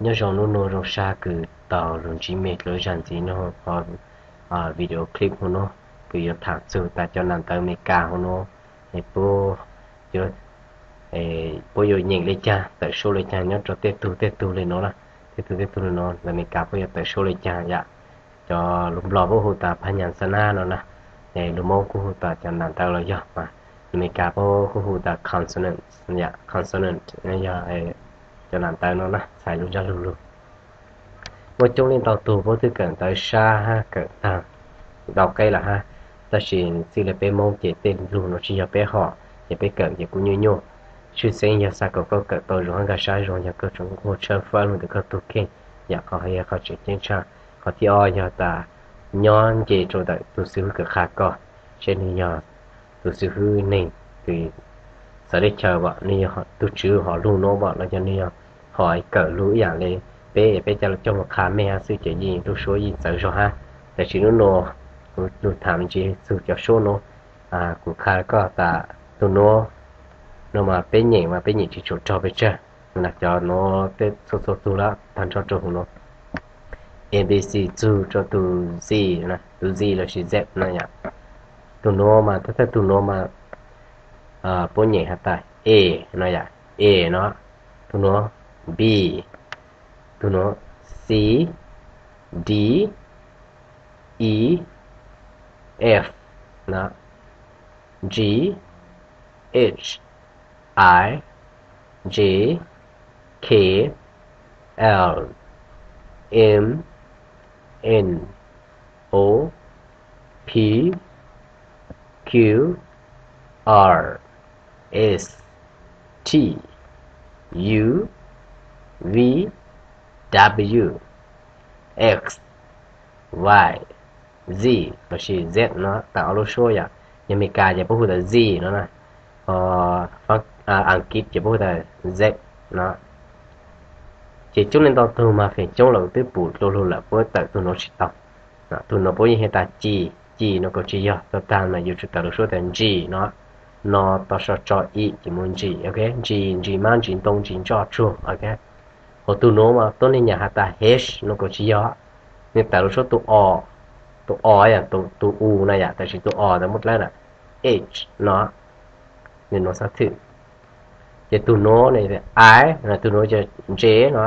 Nyob zoo nub nua zoo sab kws tau lug ntsib mej dlua zag ntxiv nub qhov video clip hov nub kws yuav tham txug tas cov nam ntawv Amelikas hov nub, puab yuav nyeem le caag tawm suab le caag nyob rua tej tug tej tug le nuav na, tej tug tej tug le nuav ntawm Amelikas puab yuav tawm suab le caag yom. Cov lug Nplog puab hu tas phab nyas xab nab no na, lug Moob kuj hu tas cov nam ntawv los yog, Amelikas puab kuj hu tas consonant, consonant yog cov nam ntawv no na, txhais lub ntsab lug lug. Muaj coob leej ntau tug puab twb kawm ntawv sab hab kawm taag ntau qeb lawm hab, tab sis txij le peb Moob ces tej lug nuav tsi yog peb hom, ces peb kawm ces kuj nyuaj nyuaj. Tshwj xeeb yog xav kom koj kawm tau zoo hab nkag sab zoo yog koj tsuas nquag tshawb fawb lug ntawm koj tug kheej, yam qhov yog qhov tseem ceeb tshaj. Qhov thib ob yog tas nyob nce rua ntawm tug xib hwb kws qha koj, seb nwg yog tug xib hwb neeg kws txawv teb chaws pom, nwg yog tug tswv hom lug nuav pom los yog nwg yog hom kawm lug ib yam le peb, peb ca le coj moog qha mej hab xwb ces yeej lub suab yeej txawv zog hab. Tab sis nub nua kuv lug tham me ntsis txug cov suab nuav, kuv qha koj tas tug nuav, nuav mas peb nyeem mas peb nyeem tsi tshua raug pes tsawg. Cov nuav tej txhua txhua tug lawm tag nrho rua huv nuav, A B C txug rua tug Z, tug Z lossis Z no yom. Tug nuav mas thawj thawj tug nuav mas puab nyeem has tas A no yom, A no, tug nuav B, tug nuav C, D, E, F no, G, H, I, J, K, L, M, N, O, P, Q, R, S, T, U, V, W, X, Y, Z lossis Z no tas ob lub suab yom. Yog Amelikas ces puab hu tas Z no na, Askiv ces puab hu tas Z no. Ces coob leej ntau tug mas feem coob los twb pum dlua lug lawm puab tawm tug nuav tsi tau. Tug nuav puab yeej has tas ci, ci no kuj tsi yog, tau tag mas yuav tsum tawm lub suab tas ntsis no, no tau so tso i ces mus ntsis, ok, ntsis, ntsis mab, ntsis ntoo, ntsis ntsoj tsuag, ok. Hos tug nuav mas tuab neeg nyam has tas H no kuj tsi yog, nwg tawm lub suab tus o, tus o yog tus u na yom, tab sis tus o tas muab dlawb na, H no, nwg nuav xab thwm. Ces tug nuav, I, tug nuav yog ntses no.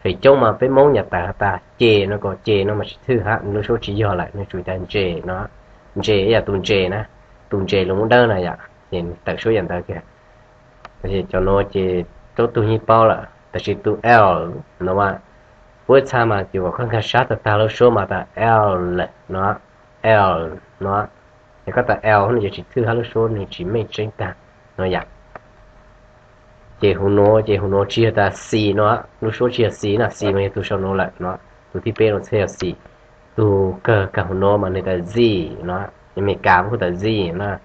Feem coob mas peb Moob nyam tawm has tas ces no kuj ces no mas tsi thwj hab, lub suab tsi yog lawm, nwg tsum tas ntses no. Ntses yog tus ntses na, tus ntses lug muab dlawb na yom, ces tawm suab yam ntawd kiag. Cov nuav ces tub tug yeej paub lawm, tab sis tus L no mas puab txha mas ces kom koj nkag sab tag tag lub suab mas tas L no, L no. Yog koj tas L no ces tsi thwj hab, lub suab nwg tsi meej tseeb tag no yom. Ces huv nuav, ces huv nuav tsi yog tas C no, lub suab tsi yog C na, C mas yog tug sau nuav lawm no, tug thib peb nuav txhaj yog C. Tug kawg kag huv nuav mas nwg tas Z no, Amelikas puab hu tas Z na,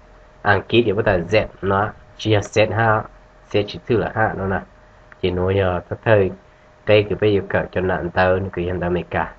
Askiv ces puab tas Z no, tsi yog Z hab, Z tsi thwj lawm hab no na. Ces nuav yog thawj thawj qeb kws peb yuav kawm cov nam ntawv kws yog ntawv Amelikas.